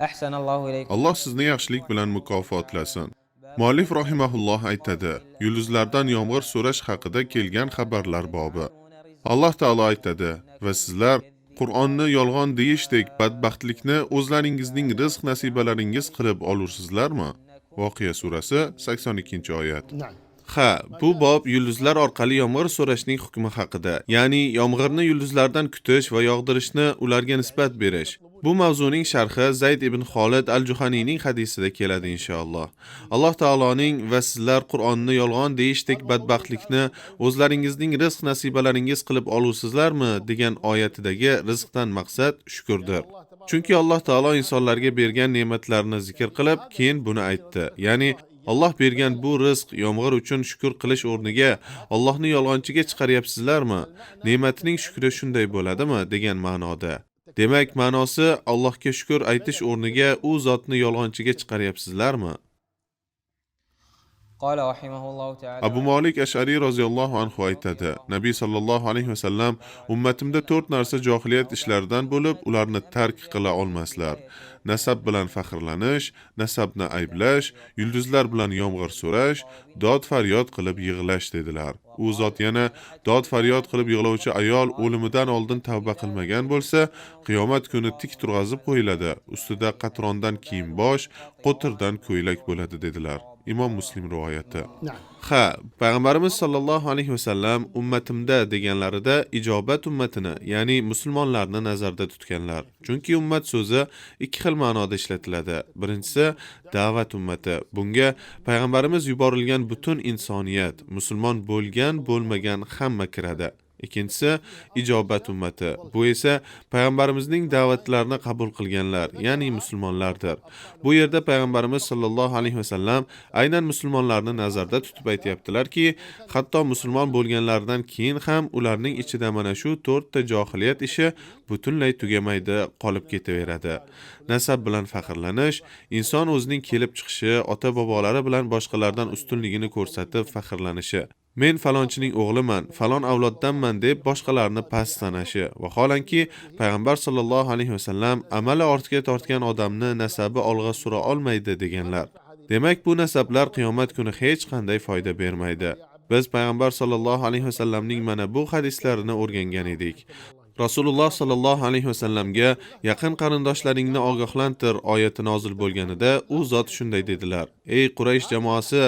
أحسن الله إليكم. Alloh sizni yaxshilik bilan mukofotlasin. Muallif rahimahulloh aytadi: Yulduzlardan yomg'ir so'rash haqida kelgan xabarlar bobi. Alloh taolo aytadi: Va sizlar Qur'onni yolg'on deyishdek badbaxtlikni o'zlaringizning rizq nasibalaringiz qilib olursizlarmi? Voqea surasi 82-oyat. نعم. Ha, bu bob yulduzlar orqali yomg'ir so'rashning hukmi haqida, ya'ni yomg'irni yulduzlardan kutish va yog'dirishni ularga nisbat berish. Bu mavzuning sharhi Zayd ibn Xolid al-Juhaniyning hadisida keladi inshaalloh. Alloh taoloning va sizlar Qur'onni yolg'on deyishdek badbaxtlikni o'zlaringizning rizq nasibalaringiz qilib olusizlarmi degan oyatidagi rizqdan maqsad shukrdir. Chunki Alloh taolo insonlarga bergan ne'matlarini zikr qilib, keyin buni aytdi. Ya'ni Alloh bergan bu rizq yomg'ir uchun shukr qilish o'rniga Allohni yolg'onchiga chiqaryapsizlarmi? Ne'matining shukri shunday bo'ladimi degan ma'noda. Demak, ma'nosi Allohga shukr aytish o'rniga u zotni yolg'onchiga chiqaryapsizlarmi? قال رحمه الله تعالى: Abu Malik Ash'ari roziyallohu anhu aytadi: Nabiy sallallohu alayhi vasallam ummatimda to'rt narsa johiliyat ishlaridan bo'lib, ularni tark qila olmaslar. Nasab bilan faxrlanish, nasabni ayblash, yulduzlar bilan yomg'ir so'rash, dod faryod qilib yig'lash dedilar. U zot yana dod faryod qilib yig'lovchi ayol o'limidan oldin tavba qilmagan bo'lsa, qiyomat kuni tik turg'azib qo'yiladi, ustida qatrondan kiyim bosh, qo'tirdan ko'ylak bo'ladi dedilar. Imom Muslim rivoyati. نعم. Ha, payg'ambarimiz sollallohu alayhi vasallam ummatimda deganlarida ijobat ummatini, ya'ni musulmonlarni nazarda tutganlar. Chunki ummat so'zi ikki xil ma'noda ishlatiladi. Birinchisi da'vat ummati. Bunga payg'ambarimiz yuborilgan butun insoniyat, musulmon bo'lgan, bo'lmagan hamma kiradi. Ikkinchisi ijobat ummati. Bu esa payg'ambarimizning da'vatlarini qabul qilganlar, ya'ni musulmonlardir. Bu yerda payg'ambarimiz sollallohu alayhi vasallam aynan musulmonlarni nazarda tutib aytyaptilarki, hatto musulmon bo'lganlaridan keyin ham ularning ichida mana shu to'rtta johiliyat ishi butunlay tugamaydi, qolib ketaveradi. Nasab bilan faxrlanish, inson o'zining kelib chiqishi, ota-bobolari bilan boshqalardan ustunligini ko'rsatib faxrlanishi. Men falonchining o'g'liman, falon avloddanman deb boshqalarni past sanashi. Vaholanki, payg'ambar sollallohu alayhi vasallam amali ortga tortgan odamni nasabi olg'a sura olmaydi deganlar. Demak, bu nasablar qiyomat kuni hech qanday foyda bermaydi. Biz payg'ambar sollallohu alayhi vasallamning mana bu hadislarini o'rgangan edik. Rasululloh sollallohu alayhi vasallamga yaqin qarindoshlaringni ogohlantir oyati nozil bo'lganida u zot shunday dedilar: Ey Quraysh jamoasi,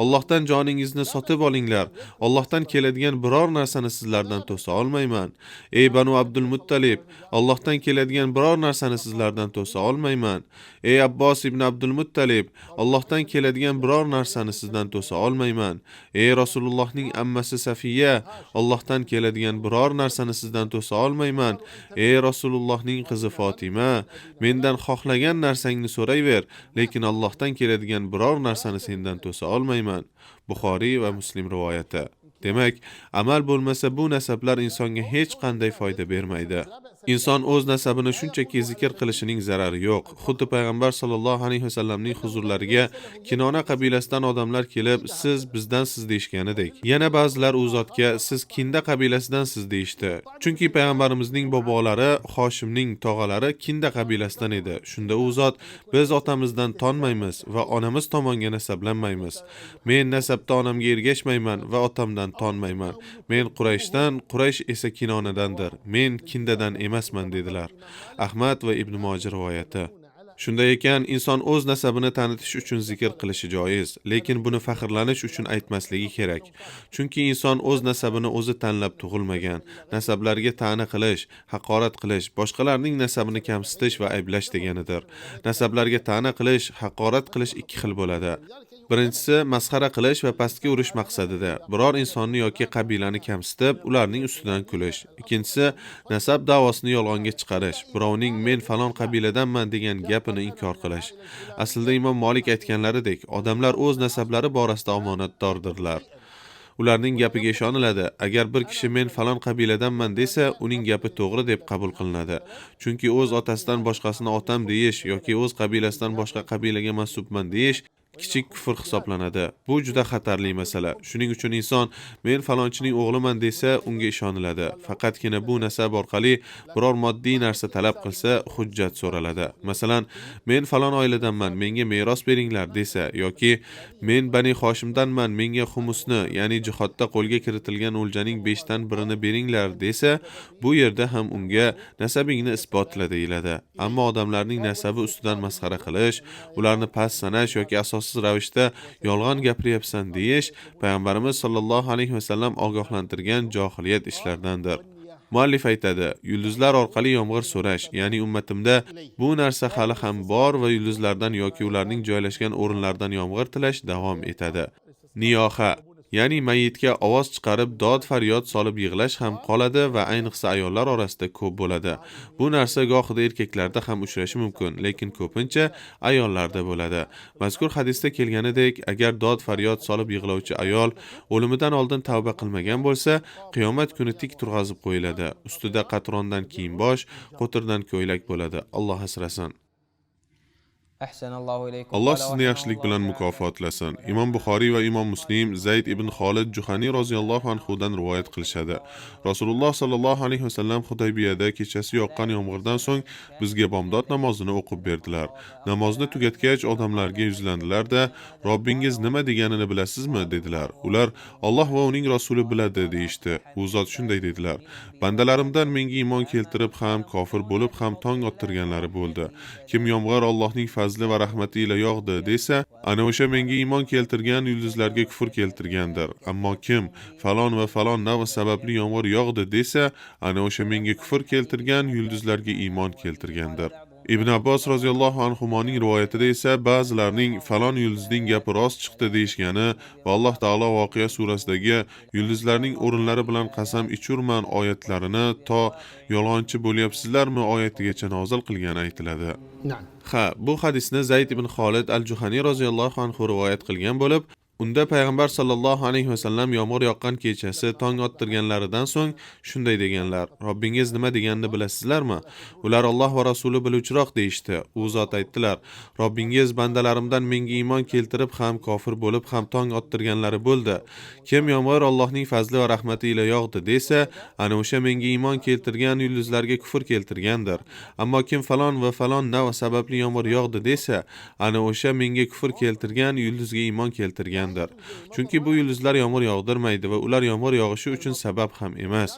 Allohdan joningizni sotib olinglar. Allohdan keladigan biror narsani sizlardan to'sa olmayman. Ey Banu Abdul Muttalib, Allohdan keladigan biror narsani sizlardan to'sa olmayman. Ey Abbos ibn Abdul Muttalib, Allohdan keladigan biror narsani sizdan to'sa olmayman. Ey Rasulullohning ammasi Safiya, Allohdan keladigan biror narsani sizdan to'sa olmayman. Ey Rasulullohning qizi Fatima, mendan xohlagan narsangni so'rayver, lekin Allohdan keladigan biror narsani sendan to'sa olmayman. Buxoriy va Muslim rivoyati. Demak, amal bo'lmasa bu nasablar insonga hech qanday foyda bermaydi. Inson o'z nasabini shunchaki zikr qilishining zarari yo'q. Xuddi payg'ambar sollallohu alayhi vasallamning huzurlariga Kinona qabilasidan odamlar kelib, siz bizdansiz deyishganidek. Yana ba'zilar u zotga siz Kinda qabilasidansiz deyishdi. Chunki payg'ambarimizning bobolari Hoshimning tog'alari Kinda qabilasidan edi. Shunda u zot biz otamizdan tonmaymiz va onamiz tomonga nasablanmaymiz. Men nasabda onamga ergashmayman va otamdan tonmayman. Men Qurayshdan, Quraysh esa Kinonadandir. Men Kindadan emasman dedilar. Ahmad va Ibn Moja rivoyati. Shunday ekan, inson o'z nasabini tanitish uchun zikr qilishi joiz, lekin buni faxrlanish uchun aytmasligi kerak. Chunki inson o'z nasabini o'zi tanlab tug'ilmagan. Nasablarga ta'na qilish, haqorat qilish, boshqalarning nasabini kamsitish va ayblash deganidir. Nasablarga ta'na qilish, haqorat qilish ikki xil bo'ladi. Birinchisi masxara qilish va pastga urish maqsadida biror insonni yoki qabilani kamsitib, ularning ustidan kulish. Ikkinchisi nasab da'vosini yolg'onga chiqarish, birovning men falon qabiladanman degan gapini inkor qilish. Aslida Imom Molik aytganlaridek, odamlar o'z nasablari borasida omonatdordirlar. Ularning gapiga ishoniladi. Agar bir kishi men falon qabiladanman desa, uning gapi to'g'ri deb qabul qilinadi. Chunki o'z otasidan boshqasini otam deyish yoki o'z qabilasidan boshqa qabilaga mansubman deyish Kichik kufr hisoblanadi. Bu juda xatarli masala. Shuning uchun inson men falonchining o'g'liman desa, unga ishoniladi. Faqatgina bu nasab orqali biror moddiy narsa talab qilsa, hujjat so'raladi. Masalan, men falon oiladanman, menga meros beringlar desa yoki men Bani Hoshimdanman, menga xumusni, ya'ni jihodda qo'lga kiritilgan o'ljaning 1/5 ini beringlar desa, bu yerda ham unga nasabingni isbotla deyiladi. Ammo odamlarning nasabi ustidan masxara qilish, ularni past sanash yoki asossiz ravishda yolg'on gapiryapsan deyish payg'ambarimiz sollallohu alayhi vasallam ogohlantirgan johiliyat ishlaridandir. Muallif aytadi, yulduzlar orqali yomg'ir so'rash, ya'ni ummatimda bu narsa hali ham bor va yulduzlardan yoki ularning joylashgan o'rinlaridan yomg'ir tilash davom etadi. Niyoha, ya'ni mayitga ovoz chiqarib dod faryod solib yig'lash ham qoladi va ayniqsa ayollar orasida ko'p bo'ladi. Bu narsa gohida erkaklarda ham uchrashi mumkin, lekin ko'pincha ayollarda bo'ladi. Mazkur hadisda kelganidek, agar dod faryod solib yig'lovchi ayol o'limidan oldin tavba qilmagan bo'lsa, qiyomat kuni tik turg'azib qo'yiladi. Ustida qatrondan kiyim-bosh, qo'tirdan ko'ylak bo'ladi. Alloh asrasin. Ahsanallohu ilaykum. Alloh sizni yaxshilik bilan mukofotlasin. Imom Buxoriy va Imom Muslim Zayd ibn Xolid Juhaniy roziyallohu anhudan rivoyat qilishadi. Rasululloh sallallohu alayhi vasallam Hudaybiyada kechasi yoqqan yomg'irdan so'ng bizga bomdod namozini o'qib berdilar. Namozni tugatgach odamlarga yuzlandilar-da, Robbingiz nima deganini bilasizmi dedilar. Ular Alloh va uning rasuli biladi deyishdi. U zot shunday dedilar: Bandalarimdan menga iymon keltirib ham, kofir bo'lib ham tong ottirganlari bo'ldi. Kim yomg'ir Allohning fazli va rahmati ila yog'di desa, ana o'sha menga iymon keltirgan yulduzlarga kufr keltirgandir. Ammo kim falon va falon nav sababli yomg'ir yog'di desa, ana o'sha menga kufr keltirgan yulduzlarga iymon keltirgandir. Ibn Abbos roziyallohu anhumoning rivoyatida esa ba'zilarning falon yulduzning gapi rost chiqdi deyishgani va Alloh taolo Voqea surasidagi yulduzlarning o'rinlari bilan qasam ichurman oyatlarini to yolg'onchi bo'lyapsizlarmi oyatigacha nozil qilgani aytiladi. نعم. Ha, bu hadisni Zayd ibn Xolid al-Juhaniy roziyallohu anhu rivoyat qilgan bo'lib, unda payg'ambar sallallohu alayhi vasallam yomg'ir yoqqan kechasi tong ottirganlaridan so'ng shunday deganlar: Robbingiz nima deganini bilasizlarmi? Ular Alloh va rasuli biluvchiroq deyishdi. U zot aytdilar: Robbingiz bandalarimdan menga iymon keltirib ham, kofir bo'lib ham tong ottirganlari bo'ldi. Kim yomg'ir Allohning fazli va rahmati ila yog'di desa, ana o'sha menga iymon keltirgan yulduzlarga kufr keltirgandir. Ammo kim falon va falon nav sababli yomg'ir yog'di desa, ana o'sha menga kufr keltirgan yulduzga iymon keltirgandir. Chunki bu yulduzlar yomg'ir yog'dirmaydi va ular yomg'ir yog'ishi uchun sabab ham emas.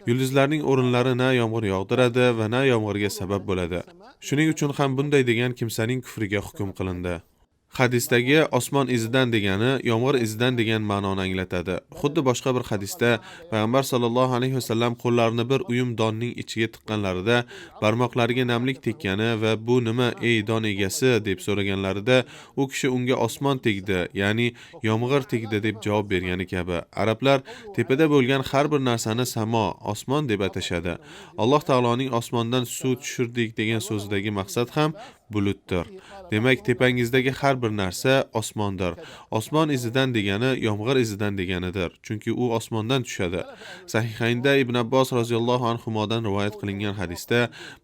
Yulduzlarning o'rinlari na yomg'ir yog'diradi va na yomg'irga sabab bo'ladi. Shuning uchun ham bunday degan kimsaning kufriga hukm qilindi. Hadisdagi osmon izidan degani yomg'ir izidan degan ma'noni anglatadi. Xuddi boshqa bir hadisda payg'ambar sallallohu alayhi vasallam qo'llarini bir uyum donning ichiga tiqqanlarida barmoqlariga namlik tekkani va bu nima ey don egasi deb so'raganlarida u kishi unga osmon tegdi, ya'ni yomg'ir tegdi deb javob bergani kabi. Arablar tepada bo'lgan har bir narsani samo, osmon deb atashadi. Alloh taoloning osmondan suv tushirdik degan so'zidagi maqsad ham bulutdir. Demak, tepangizdagi har bir narsa osmondir. Osmon izidan degani yomg'ir izidan deganidir. Chunki u osmondan tushadi. Sahihaynda Ibn Abbos roziyallohu anhumodan rivoyat qilingan hadisda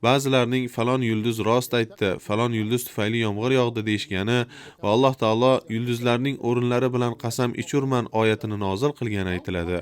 ba'zilarning falon yulduz rost aytdi, falon yulduz tufayli yomg'ir yog'di deyishgani va Alloh taolo yulduzlarning o'rinlari bilan qasam ichurman oyatini nozil qilgani aytiladi.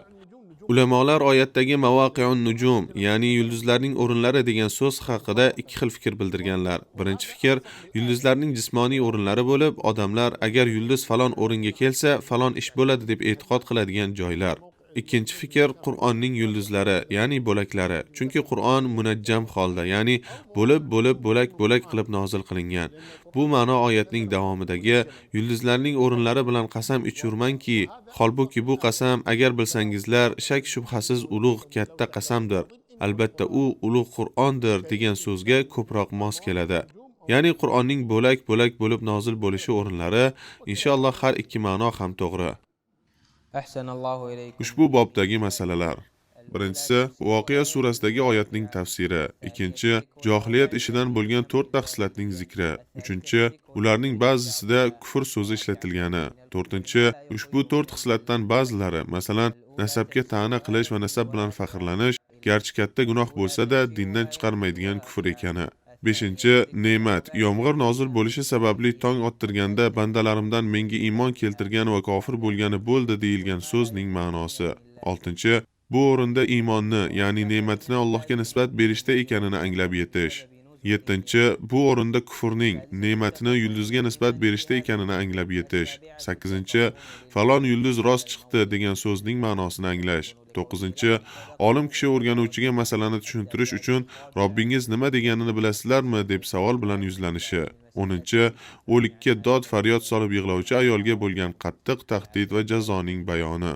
Ulamolar oyatdagi mavoqi'un nujum, ya'ni yulduzlarning o'rinlari degan so'z haqida ikki xil fikr bildirganlar. Birinchi fikr yulduzlarning jismoniy o'rinlari bo'lib, odamlar agar yulduz falon o'ringa kelsa, falon ish bo'ladi deb e'tiqod qiladigan joylar. Ikkinchi fikr Qur'onning yulduzlari, ya'ni bo'laklari. Chunki Qur'on munajjam holda, ya'ni bo'lib-bo'lib, bo'lak-bo'lak qilib nozil qilingan. Bu ma'no oyatning davomidagi yulduzlarning o'rinlari bilan qasam ichurmanki, holbuki bu qasam agar bilsangizlar shak shubhasiz ulug' katta qasamdir. Albatta u ulug' Qur'ondir degan so'zga ko'proq mos keladi. Ya'ni Qur'onning bo'lak-bo'lak bo'lib nozil bo'lishi o'rinlari, inshaalloh har ikki ma'no ham to'g'ri. Ahsanallohu ilaykum. Ushbu bobdagi masalalar. Birinchisi, Voqea surasidagi oyatning tafsiri. Ikkinchi, johiliyat ishidan bo'lgan 4 ta xislatning zikri. Uchinchi, ularning ba'zisida kufr so'zi ishlatilgani. To'rtinchi, ushbu 4 xislatdan ba'zilari, masalan, nasabga ta'na qilish va nasab bilan faxrlanish, garchi katta gunoh bo'lsa-da, dindan chiqarmaydigan kufr ekani. Beshinchi, ne'mat, yomg'ir nozil bo'lishi sababli tong ottirganda bandalarimdan menga iymon keltirgan va kofir bo'lgani bo'ldi deyilgan so'zning ma'nosi. Oltinchi, bu o'rinda iymonni, ya'ni ne'matni Allohga nisbat berishda ekanini anglab yetish. Yettinchi, bu o'rinda kufrning, ne'matni yulduzga nisbat berishda ekanini anglab yetish. Sakkizinchi, falon yulduz rost chiqdi degan so'zning ma'nosini anglash. To'qqizinchi, olim kishi o'rganuvchiga masalani tushuntirish uchun Robbingiz nima deganini bilasizlarmi deb savol bilan yuzlanishi. O'ninchi, o'likka dod faryod solib yig'lovchi ayolga bo'lgan qattiq tahdid va jazoning bayoni.